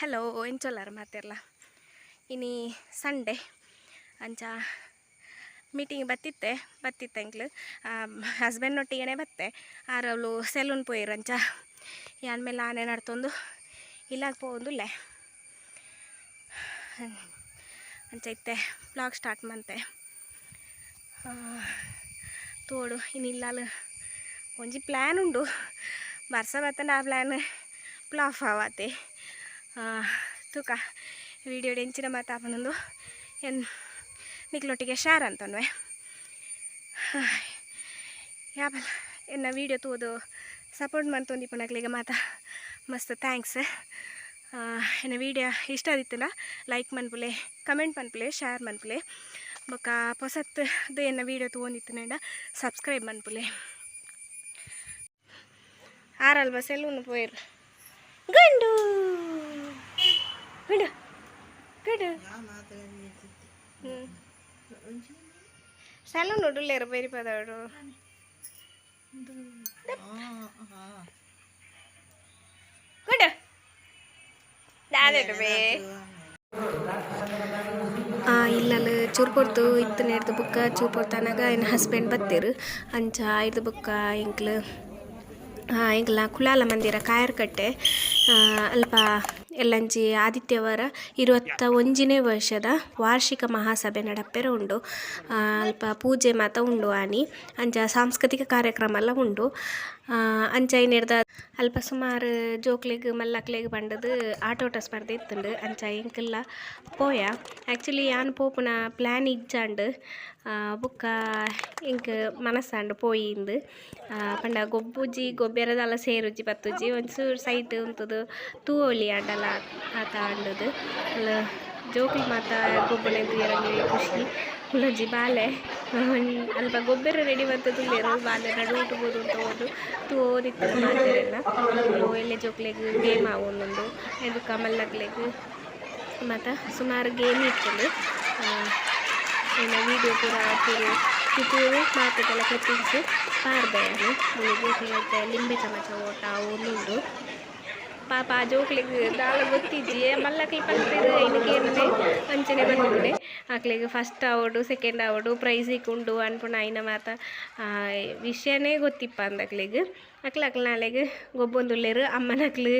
Hello ಎಂಚೊಲ್ಲಾರ ಮಾತೆರ್ಲ ಇನಿ Sunday ಅಂಚ ಮೀಟಿಂಗ್ ಬತ್ತಿತ್ತೆ ಬತ್ತಿತ್ತೆ ಎಂಕ್ಲು ಹಸ್ಬೆಂಡ್ ಒಟ್ಟಿಗೆನೆ ಬತ್ತೆ. ಆರವ್ಲು ಸೆಲೂನ್ ಪೋಯಿರು. ಅಂಚ ಯಾನ್ ಮೇಲೆ ಆನೆ ನಡ್ತೊಂದು ಇಲ್ಲಾಗ ಪೋವೊಂದುಲ್ಲೆ. ಅಂಚ ಇತ್ತೆ ವ್ಲಾಗ್ ಸ್ಟಾರ್ಟ್ ಮಂತೆ. ತೋಡು ಇನ್ನು ಇಲ್ಲಾಲ್ ಒಂಜಿ ಪ್ಲ್ಯಾನ್ ಉಂಡು. ಬರ್ಸ ಬತ್ತಂಡ ಆ ಪ್ಲ್ಯಾನ್ ಪ್ಲಾಫ್ ಆವಾತೆ. ತೂಕ ವೀಡಿಯೋ ಎಂಚಿನ ಮಾತಾಪನೊಂದು ಎನ್ ನಿಕ್ಲೊಟ್ಟಿಗೆ ಶೇರ್ ಅಂತನ್ವೆ. ಯಾಪಲ ಎನ್ನ ವೀಡಿಯೋ ತೂದು ಸಪೋರ್ಟ್ ಮಂತೊಂದಿಪ್ಪುನಕ್ಲೆಗ್ ಮಾತ ಮಸ್ತ್ thanks. ಎನ್ನ ವೀಡಿಯೋ ಇಷ್ಟ ಆದಿತ್ತುಂಡ ಲೈಕ್ ಮನ್ಪುಲೆ, ಕಮೆಂಟ್ ಮನ್ಪುಲೆ, ಶೇರ್ ಮನ್ಪುಲೆ. ಬೊಕ್ಕ ಪೊಸತ್ ಎನ್ನ ವೀಡಿಯೋ ತೂವೊಂದಿತ್ತುಂಡ ಸಬ್ಸ್ಕ್ರೈಬ್ ಮನ್ಪುಲೆ. ಆರಲ್ವ ಸೆಲೂನ್ ಪೋಯಿರ್. ಗಂಡು ಗಂಡು ಗಂಡು. ಸೆಲೂನ್ ಉಡುಲ್ಲೇರು ಬೇರಿ ಪದವಡು. ಗುಂಡು ದಾದೆಡು ಬೇ. ಇಲ್ಲಲ್ ಚೂರು ಪೊರ್ತು ಇತ್ತು ನೇರ್ದು ಬುಕ್ಕ ಚೂರು ಪೊರ್ತನಾಗ ಎನ್ನ ಹಸ್ಬೆಂಡ್ ಬತ್ತೆರ್. ಅಂಚ ಐರ್ದ್ ಬುಕ್ಕ ಎಂಕ್ಲು ಎಂಕ್ಲ ಕುಲಾಲ ಮಂದಿರ ಕಾಯರ್ಕಟ್ಟೆ ಅಲ್ಪ ಎಲ್ಲಂಜಿ ಆದಿತ್ಯವಾರ 21ನೇ ವರ್ಷದ ವಾರ್ಷಿಕ ಮಹಾಸಭೆ ನಡಪೆರೆ ಉಂಡು. ಅಲ್ಪ ಪೂಜೆ ಮಾತ ಉಂಡು ಆನಿ. ಅಂಚ ಸಾಂಸ್ಕೃತಿಕ ಕಾರ್ಯಕ್ರಮ ಎಲ್ಲ ಉಂಡು. ಅಂಚ ಐನೆರ್ದ ಅಲ್ಪ ಸುಮಾರು ಜೋಕ್ಲೆಗ್ ಮಲ್ಲಕ್ಲೆಗ್ ಪಂಡುದು ಆಟೋಟ ಸ್ಪರ್ಧೆ ಇತ್ತುಂಡು. ಅಂಚ ಎಂಕಲ್ಲ ಪೋಯ. ಆ್ಯಕ್ಚುಲಿ ಯಾನ್ ಪೋಪುನ ಪ್ಲ್ಯಾನ್ ಇಜ್ಜಾಂಡ್. ಬೊಕ್ಕ ಎಂಕ್ ಮನಸ್ಸಾಂಡ್ ಪೋಯಿಂದು. ಪಂಡ ಗೊಬ್ಬುಜಿ, ಗೊಬ್ಬೆರದಲ್ಲ ಸೇರುಜಿ ಪತ್ತುಜಿ, ಒಂಚೂರು ಸೈಟ್ ಉಂತುದು ತೂವೊಲಿ ಆಂಡಲ ಆತ ಅಂಡುದು. ಅಲ್ಲ ಜೋಕುಲು ಮಾತ ಗೊಬ್ಬುನೆ ತೂಯೆರೆ ಒಂಜಿ ಖುಷಿ. ಉಲ್ಲೊಂಜಿ ಬಾಲೆ ಅಲ್ಪ ಗೊಬ್ಬೆರೆ ರೆಡಿ ಮಂತುದುಲ್ಲೆರ್. ಬಾಲೆ ನಡುಟು ಪೋದು ಉಂತವೊಂದು ತೂವೊಂದಿತ್ತೆರ್ ಮಾತೆರೆಲ. ಎಲ್ಲೆ ಜೋಕ್ಲೆಗ್ ಗೇಮ್ ಆವೊಂದುಂಡು. ಬೊಕ್ಕ ಮಲ್ಲಕ್ಲೆಗ್ ಮಾತ ಸುಮಾರು ಗೇಮ್ ಇತ್ತುಂಡು. ಐನ ವೀಡಿಯೋ ಪೂರ ಚೂರು ಚೂರು ಮಾತೆದೆಲ್ಲ ಕ್ಲಿಪ್ಪಿಂಗ್ಸ್ ಪಾಡ್ದೆ ಯಾನ್. ಮೂಲು ಜೋಕ್ಲೆಗ್ ಲಿಂಬೆ ಚಮಚ ಓಟ ಆವೊಂದುಂಡು. ಪಾಪ ಆ ಜೋಕ್ಲೆಗ್ ದಾಲ ಗೊತ್ತಿಜ್ಜಿ. ಮಲ್ಲಕ್ಲ್ ಪನ್ಪೆರ್ ಐನ್ ಕೇನುನೆ ಅಂಚನೆ ಪನ್ಪುನೆ. ಅಕ್ಲೆಗ್ ಫಸ್ಟ್ ಆವೊಡು, ಸೆಕೆಂಡ್ ಆವೊಡು, ಪ್ರೈಸ್ ತಿಕ್ಕುಂಡು ಅನ್ಪುನ ಐನ ಮಾತ ವಿಷಯನೇ ಗೊತ್ತಿಪ್ಪಂದ್ ಅಕ್ಲೆಗ್. ಅಕ್ಲ್ ಅಕ್ಲ್ನಾಲೆಗ್ ಗೊಬ್ಬೊಂದುಲ್ಲೆರ್. ಅಮ್ಮನಕ್ಲು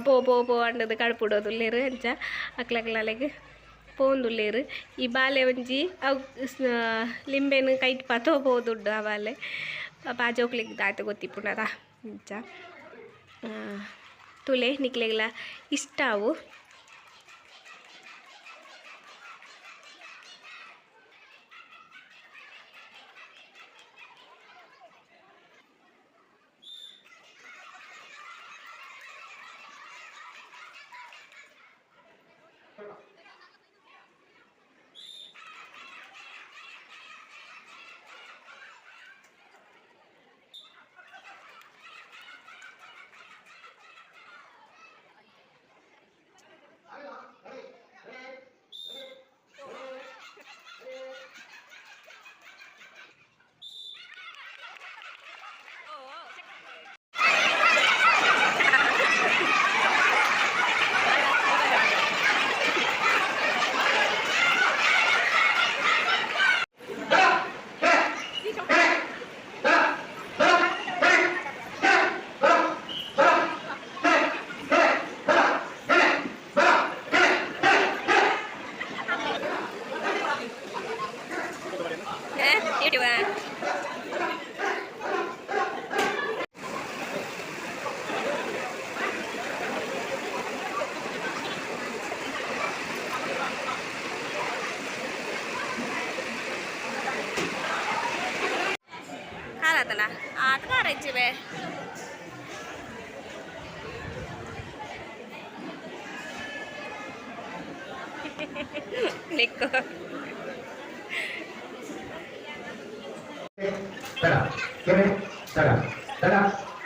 ಪೋ ಪೋ ಪೋ ಅಂಡದ್ ಕಡ್ಪುಡೊಂದುಲ್ಲೆರ್. ಅಂಚ ಅಕ್ಲಕ್ಲ್ನಾಲೆಗ್ ಪೋವೊಂದುಲ್ಲೆರ್. ಈ ಬಾಲೆ ಒಂಜಿ ಅವು ಲಿಂಬೆನ್ ಕೈಟ್ ಪತೊ ಪೋದುಂಡು ಆ ಬಾಲೆ. ಪಾಪ ಆ ಜೋಕ್ಲೆಗ್ ದಾತ ಗೊತ್ತಿಪ್ಪುಂಡತ. ಇಂಚ ತೂಲೆ, ನಿಕ್ಲೆಗ್ಲ ಇಷ್ಟ ಅವು. ಹಾಲಾತನ ಆಟಗಾರ ಇಚ್ಚಿವೆ. ನಿಕ್ಕು. ದಡ ಕೆರೆ ದಡ ದಡ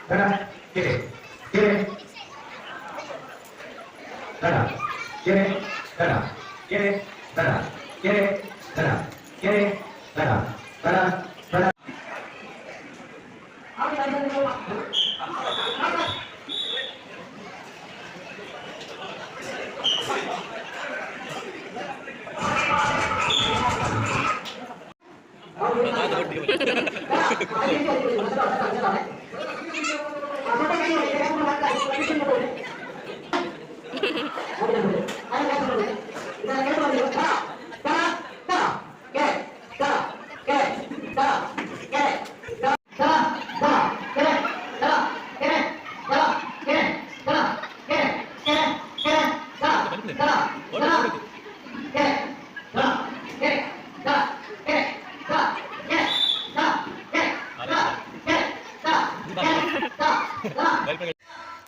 ದಡ ಕೆರೆ ಕೆರೆ ದಡ ಕೆರೆ ದಡ ಕೆರೆ ದಡ ಕೆರೆ ದಡ ಕೆರೆ ದಡ ದಡ ದಡ.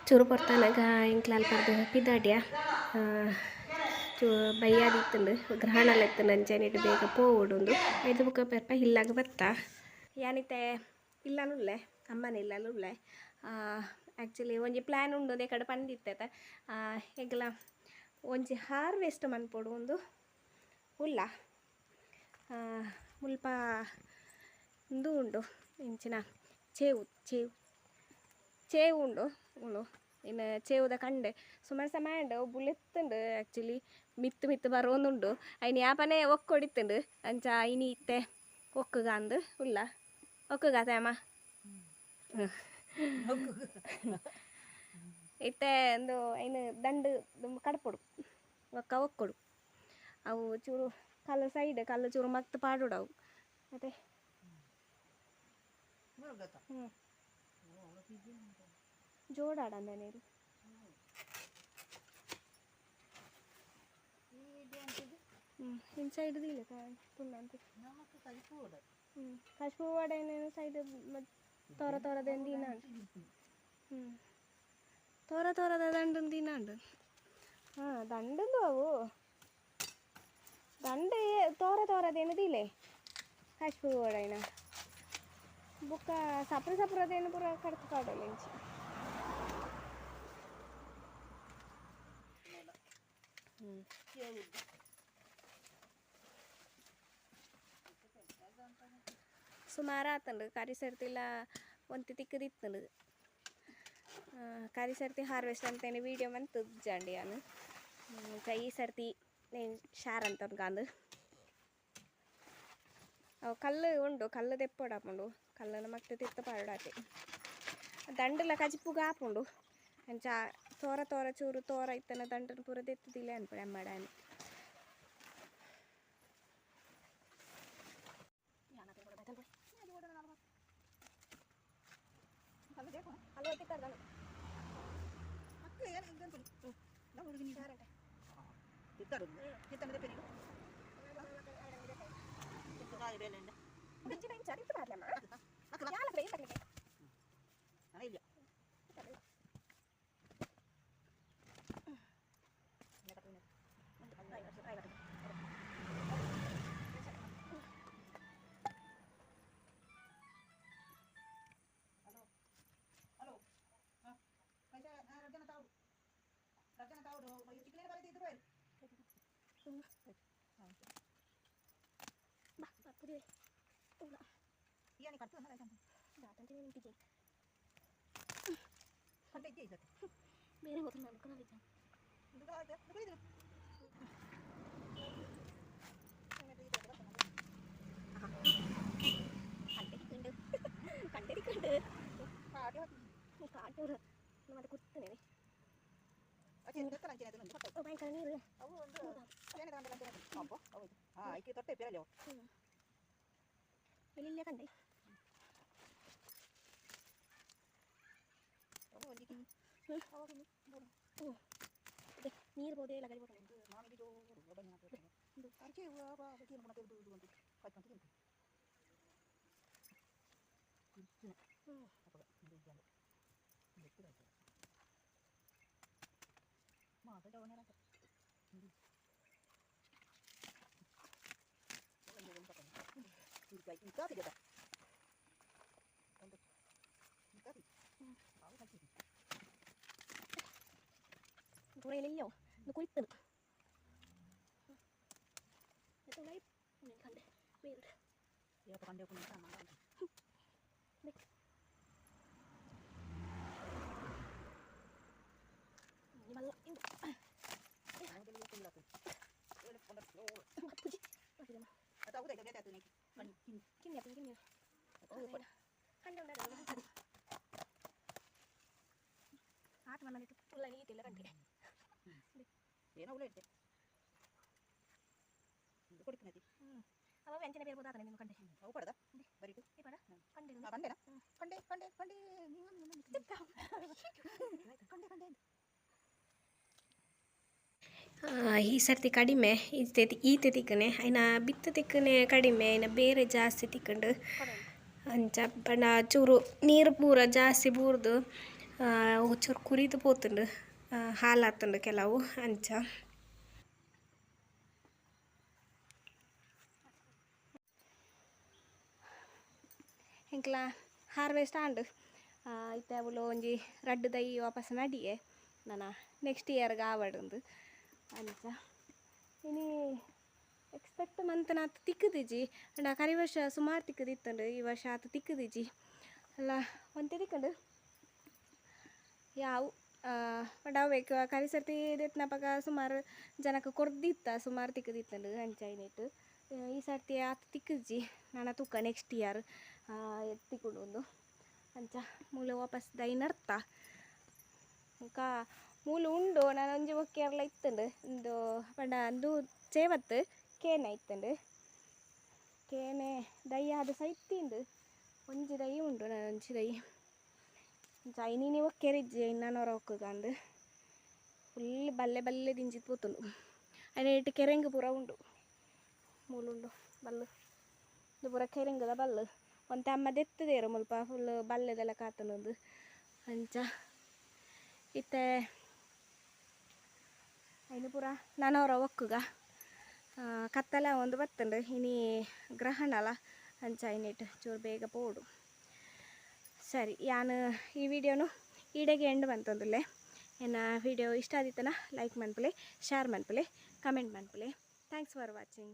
ಚೂರು ಪೊರ್ತಾನಗ ಎಂಕ್ಲ ಅಲ್ಪರ್ದ್ ಪಿದಾಡ್ಯ ಚೂ ಬಯ್ಯಾದಿತ್ತುಂಡು ಗ್ರಹಣ ಇತ್ತುಂಡು ಅಂಚೆನೆಟ್ ಬೇಗ ಪೋವೊಡುಂದು ಐದು ಬೊಕ ಪೆರ್ಪ ಇಲ್ಲಾಗ ಬತ್ತ. ಯಾನಿತ್ತೆ ಇಲ್ಲನುಲ್ಲೆ ಅಮ್ಮನ ಇಲ್ಲಲುಲ್ಲೆ. ಆ್ಯಕ್ಚುಲಿ ಒಂಜಿ ಪ್ಲ್ಯಾನ್ ಉಂಡು ಅದೇ ಕಡೆ ಪಂದಿತ್ತೆ ಎಂಕಲ ಒಂಜಿ ಹಾರ್ವೆಸ್ಟ್ ಮನ್ಪೊಡು ಉಂದು ಉಲ್ಲ. ಮುಲ್ಪ ಉಂದು ಉಂಡು ಇಂಚಿನ ಚೇವು ಚೇವು ಚೇವು ಉಂಡು ಉಂಡು ಇನ್ನು ಚೇವುದ ಕಂಡೆ ಸುಮಾರು ಸಮಯ ಉಂಡು ಬುಲೆತ್ತುಂಡು. ಆ್ಯಕ್ಚುಲಿ ಮಿತ್ತು ಮಿತ್ತು ಬರೋಂದುಂಡು ಐನ್ ಯಾಪನೆ ಒಕ್ಕೊಡಿತ್ತುಂಡು ಅಂಚ ಇನಿ ಇತ್ತೆ ಒಕ್ಕುಗಾಂದು ಉಲ್ಲ. ಒಕ್ಕುಗಾತೆ ಅಮ್ಮ ಇತ್ತೆ ಒಂದು ಐನ್ ದಂಡು ಕಡಪೊಡು ಒಕ್ಕ ಒಕ್ಕೊಡು ಅವು ಚೂರು ಕಲ್ಲು ಸೈಡ್ ಕಲ್ಲು ಚೂರು ಮಗ್ತ್ ಪಾಡೊಡು ಅವು ಅತೆ. ಹ್ಞೂ ಜೋಡಾಡ ನೀರು. ಹ್ಞೂ ಇನ್ಸೈಡ್ ಇಲ್ಲ ತುಂಡಂತೆ. ಹ್ಞೂ ಕಶ್ಪು ವಡೆ ಸೈಡ್ ತೋರ ತೋರದೇನು ದಿನಾಂಡು. ಹ್ಞೂ ತೋರ ತೋರದ ದಂಡು ದಿನಾಂಡು. ಹಾಂ ದಂಡುಂದು ಅವು ದಂಡು ತೋರ ತೋರದೇನು ದಿಲೆ ಕಶ್ಪು ವಡೆನ ಬೊಕ್ಕ ಸಪ್ರ ಸಪ್ರದೇನು ಪೂರ ಕಡ್ತು ಪಾಡೋಲ್ಲ ಇಂಚಿ. ಹ್ಞೂ ಸುಮಾರು ಆತಂಡು ಕರಿ ಸರ್ತಿಲ ಒಂತಿ ತಿಕ್ಕದಿತ್ತಂಡು. ಕರಿ ಸರ್ತಿ ಹಾರ್ವೆಸ್ಟ್ ಅಂತೇನೆ ವೀಡಿಯೋ ಮಂತುಜ್ಜಂಡಿ ಯಾನು. ಈ ಸರ್ತಿ ಶಾರ್ ಅಂತ ಗಾಂದು ಅವು ಕಲ್ಲು ಉಂಡು ಕಲ್ಲು ದೆಪ್ಪೊಡಾಪುಂಡು ಕಲ್ಲನ್ನು ಮಗ್ತ್ ತಿರ್ತ್ ಪಾಡೊಡಾತೆ ದಂಡುಲ ಕಜಿಪುಗ್ ಆಪುಂಡು ಅಂಚ ತೋರ ತೋರ ಚೂರು ತೋರ ಇತ್ತನ ದಂಡನ್ ಪೂರ ದೆತ್ತುದಿಲ್ಲ ಅನ್ಪುಂಡು ಅಮ್ಮಡಾನಿ. ನೀರು ಬೋದೆ ಲಗಲಿ ಪೂರ ಎಲ್ಲೆಲ್ಲೋ ಕುಳಿತನು ಕಂಡೆ ಬೇರೆ ಆತ ಮಲ್ಲ ಉಲ್ಲ ನೀತಿಲ್ಲ ಕಂಡೆ. ಏನೋ ಉಲ್ಲ ಇಡ್ತೆ ಕೊಡಿಪುನದಿ. ಅವ ವ್ಯಂಜನ ಬೇರೆ ಬೋದಾತನೆ ನಿಮ್ಮ ಕಂಡೆ. ಅವು ಪಡದ ಬರಿಟು. ಈ ಪಡ ಕಂಡೆ. ಕಂಡೆನಾ? ಕಂಡೆ ಕಂಡೆ ಕಂಡೆ ಕಂಡೆ ಕಂಡೆ. ಈ ಸರ್ತಿ ಕಡಿಮೆ ಇತ್ತೆ ಈತೆ ತಿಕ್ಕನೆ ಐನ ಬಿತ್ತ ತಿಕ್ಕನೆ ಕಡಿಮೆ, ಐನ ಬೇರೆ ಜಾಸ್ತಿ ತಿಕ್ಕಂಡು. ಅಂಚ ಪಂಡ ಚೂರು ನೀರು ಪೂರ ಜಾಸ್ತಿ ಬೂರ್ದು ಚೂರು ಕುರಿದು ಪೋತುಂಡು, ಹಾಲಾತುಂಡು ಕೆಲವು ಅಂಚ. ಎಂಕ್ಲ ಹಾರ್ವೆಸ್ಟ್ ಆಂಡ್. ಇತ್ತೆ ಅವುಲು ಒಂಜಿ ರಡ್ಡ್ ದೈ ವಾಪಸ್ ನಡಿಯೆ, ನನ ನೆಕ್ಸ್ಟ್ ಇಯರ್ಗೆ ಆವಡುಂದು. ಅಂಚ ಇನಿ ಎಕ್ಸ್ಪೆಕ್ಟ್ ಮಂತನಾತ್ ತಿಕ್ಕುದಿಜಿ. ಅಂಡ ಕರಿ ವರ್ಷ ಸುಮಾರು ತಿಕ್ಕುದಿತ್ತುಂಡು, ಈ ವರ್ಷ ಆತ್ ತಿಕ್ಕುದಿಜಿ ಅಲ್ಲ, ಒಂತೆ ತಿಕ್ಕುಂಡು ಯಾವು. ಪಂಡ ಅವೇ ಕರಿ ಸರ್ತಿ ದೆತ್ನಪಗ ಸುಮಾರು ಜನಕ್ಕೆ ಕೊರ್ದಿತ್ತ, ಸುಮಾರು ತಿಕ್ಕುದಿತ್ತುಂಡು. ಅಂಚ ಐನೆಟ್ ಈ ಸರ್ತಿ ಆತ್ ತಿಕ್ಕುಜಿ. ನನ ತೂಕ ನೆಕ್ಸ್ಟ್ ಇಯರ್ ತಿಕ್ಕುಂಡು. ಅಂಚ ಮೂಲು ವಾಪಸ್ ದೈ ನಡ್ತ ಮುಕ ಮೂಲು ಉಂಡು. ನಾನು ಒಂಜಿ ಒಕ್ಕೆರ್ಲ ಇತ್ತುಂಡು ಇಂದು. ಪಂಡ ಅಂದು ಚೇವತ್ತು ಕೇನೆ ಇತ್ತುಂಡು, ಕೇನೆ ದೈ ಆದ್ ಸೈತಿಂಡು. ಒಂಜಿ ದೈ ಉಂಡು, ನಾನು ಒಂಜಿ ದೈ. ಅಂಚ ಐನಿನಿ ಒಕ್ಕೆರಿಜ್ಜಿ, ಐನ್ ಒಕ್ಕುಗಂದು ಫುಲ್ ಬಲ್ಲೆ ಬಲ್ಲೆ ದಿಂಜಿದ್ ಪೋತುಂಡು. ಐನ ಇಟ್ಟು ಕೆರೆಂಗ್ ಪೂರ ಉಂಡು, ಮೂಲುಂಡು ಬಲ್ಲು. ಇದು ಪೂರ ಕೆರೆಂಗದ ಬಲ್ಲು. ಒಂತೆ ಅಮ್ಮ ದೆತ್ತುದೇರು ಮುಲ್ಪ ಫುಲ್ ಬಲ್ಲೆದೆಲ್ಲ ಕಾತುಂಡು. ಅಂಚ ಇತ್ತೆ ಐನು ಪೂರ ನನೊರ ಒಕ್ಕುಗ. ಕತ್ತಲೆ ಒಂದು ಬತ್ತುಂಡು, ಇನಿ ಗ್ರಹಣಲ. ಅಂಚ ಐನೆಟ್ ಚೂರು ಬೇಗ ಪೋಡು. ಸರಿ, ಯಾನ್ ಈ ವಿಡಿಯೋನು ಈಡೆಗೆ ಎಂಡ್ ಬಂತಂದುಲ್ಲೆ. ಎನ್ನ ವಿಡಿಯೋ ಇಷ್ಟ ಆದಿತ್ತನ ಲೈಕ್ ಮನ್ಪುಲೆ, ಶೇರ್ ಮನ್ಪುಲೆ, ಕಮೆಂಟ್ ಮನ್ಪುಲೆ. Thanks for watching.